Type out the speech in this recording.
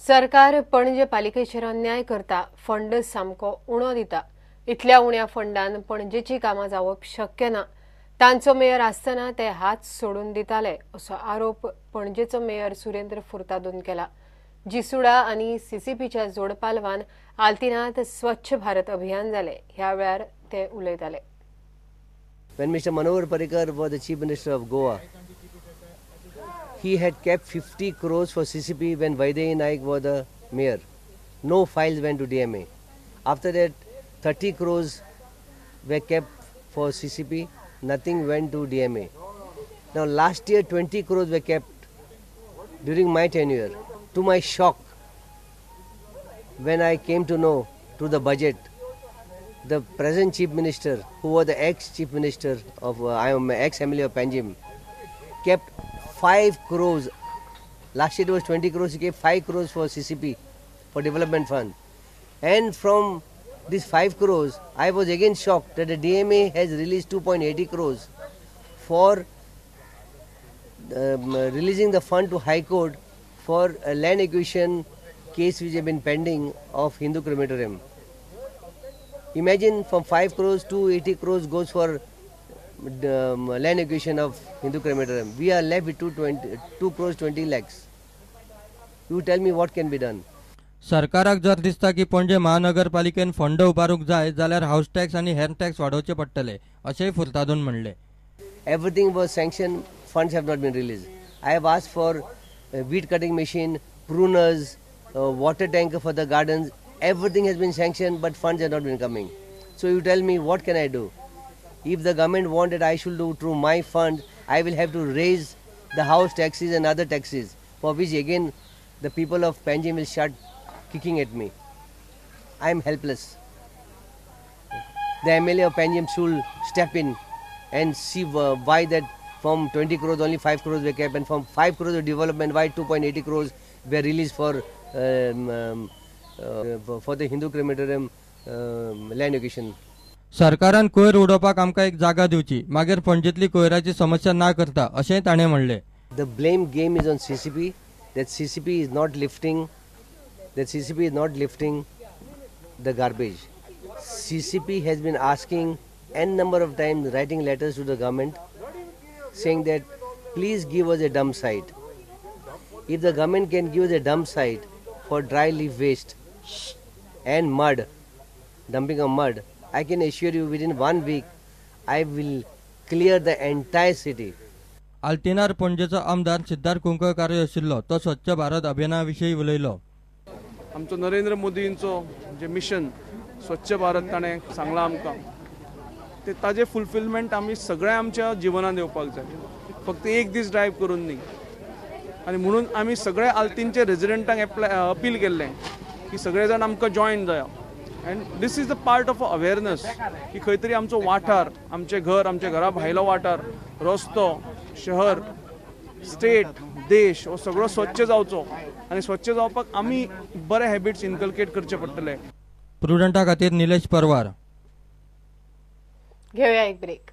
सरकार पणजे पालिकेचेर अन्याय करता, फंड सामको उणो दिता. इतल्या उण्या फंडान पणजेची कामां जावप शक्य ना. तांचो मेयर आसतना ते हात सोडून दिताले असो आरोप पणजेचो मेयर सुरेंद्र फुर्तादोन केला. जीसुडा आनी सीसीपीच्या जोडपालवान आल्तिनात स्वच्छ भारत अभियान जाले. ह्या वेळार ते उलयताले. When Mr. Manohar Parrikar was the Chief Minister of Goa, he had kept 50 crores for CCP when Vaidehi Naik was the mayor. No files went to DMA. After that, 30 crores were kept for CCP, nothing went to DMA. Now last year 20 crores were kept during my tenure. To my shock, when I came to know through the budget, the present Chief Minister, who was the ex-Chief Minister of, I am ex-MLA of Panjim, kept 5 crores. Last year it was 20 crores, he gave 5 crores for CCP, for development fund. And from this 5 crores, I was again shocked that the DMA has released 2.80 crores for releasing the fund to High Court for a land acquisition case which has been pending of Hindu crematorium. Imagine from 5 crores to 80 crores goes for the land acquisition of Hindu crematorium. We are left with 2 crores 20 lakhs. You tell me what can be done. सरकाराक जर दिसता की Panaji महानगरपालिकेन fund उबारूंक जाय जाल्यार house tax आनी हेर tax वाडोवचे पडटले अशेंय फुर्तादोन म्हणलें. Everything was sanctioned, funds have not been released. I have asked for a weed cutting machine, pruners, water tanker for the gardens. Everything has been sanctioned, but funds have not been coming. So you tell me, what can I do? If the government wanted I should do through my fund, I will have to raise the house taxes and other taxes, for which again the people of Panjim will start kicking at me. I am helpless. The MLA of Panjim should step in and see why that from 20 crores only 5 crores were kept, and from 5 crores of development, why 2.80 crores were released for the Hindu crematorium land acquisition. सरकारान कोयर उडोवपाक आमकां एक जागा दिवची, मागीर पणजेंतली कोयराची समस्या ना करता अशेंय ताणें म्हणलें. The blame game is on CCP. That CCP is not lifting. That CCP is not lifting the garbage. CCP has been asking n number of times, writing letters to the government, saying that please give us a dump site. If the government can give us a dump site for dry leaf waste and mud, dumping of mud, I can assure you within 1 week I will clear the entire city. आल्तिनार पणजेचो आमदार सिद्धार्थ कुंकळकार आशिल्लो. तो स्वच्छ भारत अभियाना विशीं उलयलो. आमचो नरेंद्र मोदींचो जे mission स्वच्छ भारत ताणें सांगलां आमकां, ते ताजें फुलफिलमेंट आमी सगळ्या आमच्या जिवनांत येवपाक जाय, फक्त एक दीस ड्रायव्ह करून न्ही. आनी म्हणून आमी सगळ्या आल्तीनचे रेजिडंटांक अपील केल्लें की सगळे जाण आमकां जॉयन जाया. And this is the part of awareness की खंय तरी आमचो वाठार, आमचें घर, आमच्या घरा भायलो वाठार, रस्तो, शहर, स्टेट, देश हो सगळो स्वच्छ जावचो. आनी स्वच्छ जावपाक आमी बरे हॅबिट्स इन्कल्केट करचे पडटले. प्रुडंटा खातीर निलेश परवार. घेऊया एक ब्रेक.